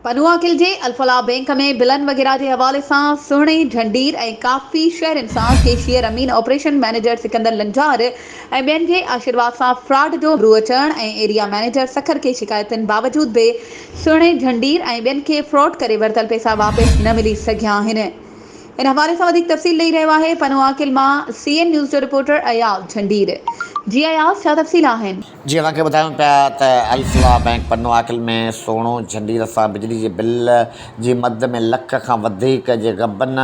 پنوعاقل جي الفلاح بئنڪ ۾ بلن وغيره جي حوالي سان سهڻي جهنڊير ۽ ڪافي شهرين سان ڪيشيئر امين آپريشن مئنيجر سڪندر لنجار ۽ ٻين جي آشيرواد سان فراڊ جو روح اچڻ ۽ ايريا مئنيجر سکر کي شڪايتن باوجود به سهڻي جهنڊير ۽ ٻين کي فراڊ ڪري ورتل پئسا واپس نه ملي سگهيا آهن ان حوالي سان وڌيڪ تفصيل ڏئي رهيو آهي پنوعاقل مان سي اين نيوز جو رپورٽر اياز جهنڊير جي اياز ڇا تفصيل آهن. جي اوهان کي ٻڌايون پيا ته الفلاح بئنڪ پنوعاقل ۾ سونو جهنڊير سان بجلي جي بل جي مد ۾ لک کان وڌيڪ جي غبن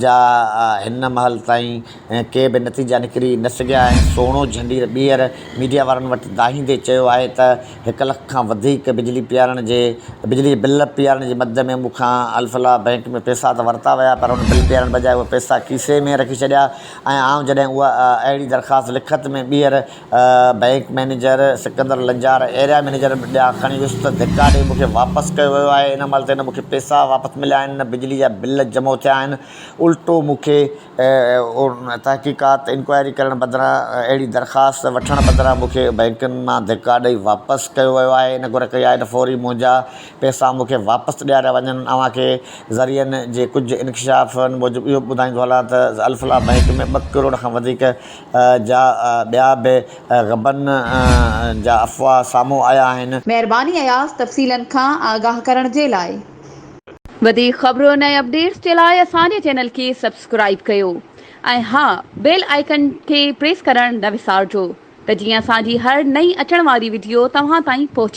جا هن مهل تائين ڪي به نتيجا نڪري نه سگهيا آهن سونو جهنڊير ٻيهر ميڊيا وارن وٽ دانهيندي چيو آهي ته هڪ لک کان وڌيڪ بجلي پيارڻ جي بجلي جي بل پيارڻ جي مد ۾ مون کان الفلاح بئنڪ ۾ پئسا ته ورتا ويا پر ان بل پيارڻ بجاء اهي پئسا کيسي ۾ رکي ڇڏيا ۽ آئون جڏهن اها اهڙي درخواست لکت ۾ ٻيهر bank manager Sikandar Lanjar area manager ڏانهن کڻي ويس ته ڌڪا ڏئي مون کي واپس ڪيو ويو آهي ان مهل تي نه مون کي پئسا واپس مليا آهن نه بجلي جا بل جمع ٿيا آهن الٽو مون کي تحقيقات، انڪوائري، ڪرڻ بدران اهڙي درخواست وٺڻ بدران مون کي بئنڪن مان ڌڪا ڏئي واپس ڪيو ويو آهي. ان گهر ڪئي آهي ته فوري منهنجا پئسا مون کي واپس ڏياريا وڃن. اوهان کي ذريعن جي ڪجهه انڪشافن موجب اهو به ٻڌائيندو هلان ته الفلاح بئنڪ ۾ ٻه ڪروڙ کان وڌيڪ جا ٻيا به غبن جا افواهه سامهون آيا آهن. مهرباني اياز تفصيلن کان آگاهه ڪرڻ جي لاء. وڌيڪ خبرن ۽ اپڊيٽس جي لاء اسان جي چينل کي سبسڪرائيب ڪيو ۽ ها بيل آئيڪن کي پريس ڪرڻ نه وسارجو ته جيئن اسان جي هر نئين اچڻ واري وڊيو توهان تائين پهچي.